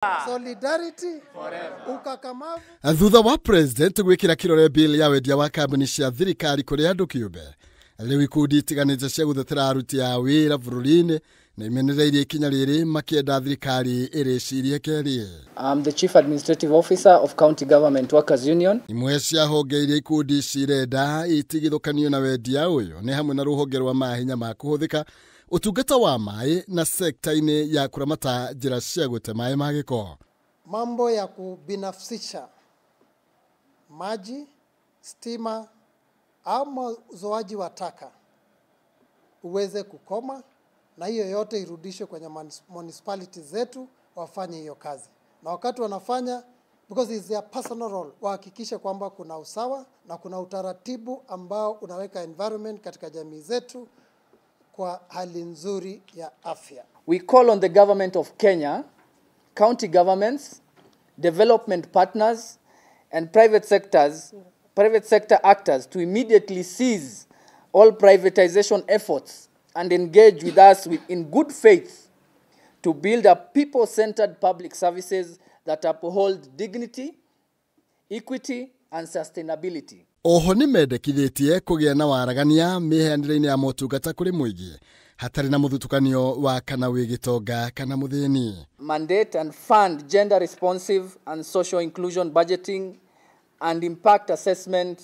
Solidarity forever. Ukakamavu. Thutha wa president gwikira kirore bill ya wendia wa kambuni cia thirikari kuri andu kiumbe, riu ikundi itiganite cia guthetera aruti a wira bururi-ini na imenereirie ikinya riri makienda thirikari iricirie keri. I'm the Chief Administrative Officer of County Government Workers Union. Imwe cia honge iria ikundi cirenda itigithukanio na wendia uyu ni hamwe na ruhonge rwa mahinya ma kuhuthika, utungata wa maĩ na sekta-inĩ ya kuramata njĩra cia gũte maĩ ma gĩko. Mambo ya kubinafsisha maji, stima ama uzoaji wa taka uweze kukoma, na hiyo yote irudishwe kwenye municipality zetu, wafanye hiyo kazi. Na wakati wanafanya, because it's their personal role, wahakikishe kwamba kuna usawa na kuna utaratibu ambao unaweka environment katika jamii zetu kwa hali nzuri ya afya. We call on the government of Kenya, county governments, development partners and private sector actors to immediately cease all privatization efforts and engage with us in good faith to build a people-centered public services that uphold dignity, equity and sustainability. Oho nĩ mendekithĩtie kũgĩa na waragania mĩheanĩre-inĩ ya motungata kũrĩ mũingĩ hatarĩ na mũthutũkanio wa kana wĩ gĩtonga kana mũthĩni. Mandate and fund gender responsive and social inclusion budgeting and impact assessment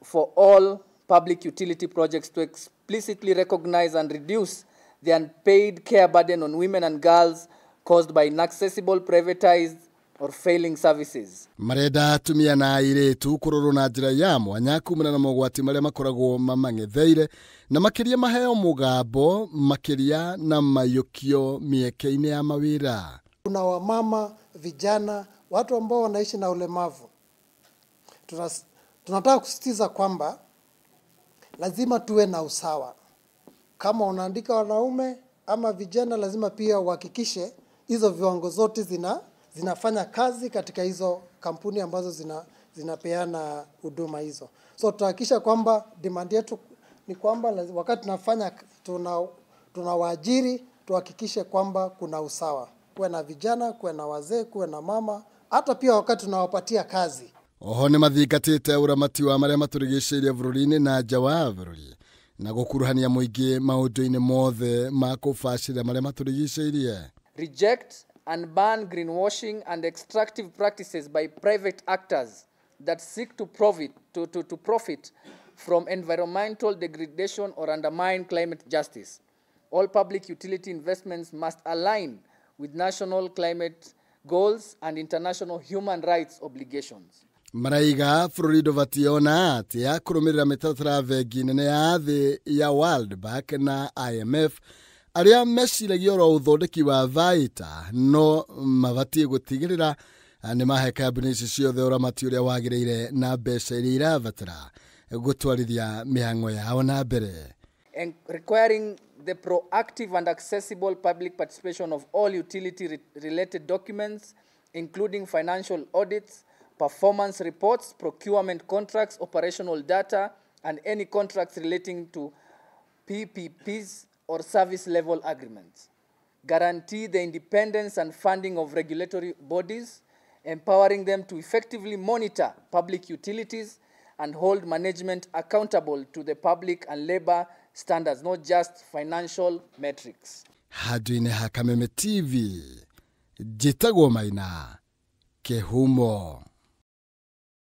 for all public utility projects to explicitly recognize and reduce the unpaid care burden on women and girls caused by inaccessible, privatized or failing services. Marenda atumia na airĩtu kũrorwo na njĩra ya mwanya kumana na mogwati marĩa makoragwo mamang'etheire, na makĩria maheo mũgambo makĩria na maiyũkio mĩeke-inĩ ya mawĩra. Kuna wamama, vijana, watu ambao wanaishi na ulemavu. Tunataka kusisitiza kwamba lazima tuwe na usawa. Kama unaandika wanaume ama vijana, lazima pia uhakikishe hizo viwango zote zinafanya kazi katika hizo kampuni ambazo zinapeana huduma hizo. So tutahakikisha kwamba demand yetu ni kwamba wakati tunawaajiri, tuhakikishe kwamba kuna usawa. Kuwe na vijana, kuwe na wazee, kuwe na mama, hata pia wakati tunawapatia kazi. Oho nĩ mathingatĩte ũramati wa marĩa matũrigicĩirie bũrũri-inĩ na nja wa bũrũri, na gũkuruhania mũingĩ maũndũ-inĩ mothe ma kũbacĩrĩra marĩa matũrigicĩirie. Reject and ban greenwashing and extractive practices by private actors that seek to profit from environmental degradation or undermine climate justice. All public utility investments must align with national climate goals and international human rights obligations. Maraiga bũrũri ndũbatiĩ ona atĩa kũrũmĩrĩra mĩtaratara ya bengi nene ya thĩ ya World Bank na IMF, arĩa meciragia oro ũthondeki wa baita no mabatiĩ gũtigĩrĩra nĩ mahe kambuni ici ciothe ũramati ũrĩa wagĩrĩire na mbeca iria irabatara gũtwarithia mĩhang'o yao na mbere. And requiring the proactive and accessible public participation of all utility related documents, including financial audits, performance reports, procurement contracts, operational data, and any contracts relating to PPPs or service level agreements. Guarantee the independence and funding of regulatory bodies, empowering them to effectively monitor public utilities and hold management accountable to the public and labor standards, not just financial metrics. Handũ-inĩ ha Kameme TV, njĩtagwo Maina Kĩhumo.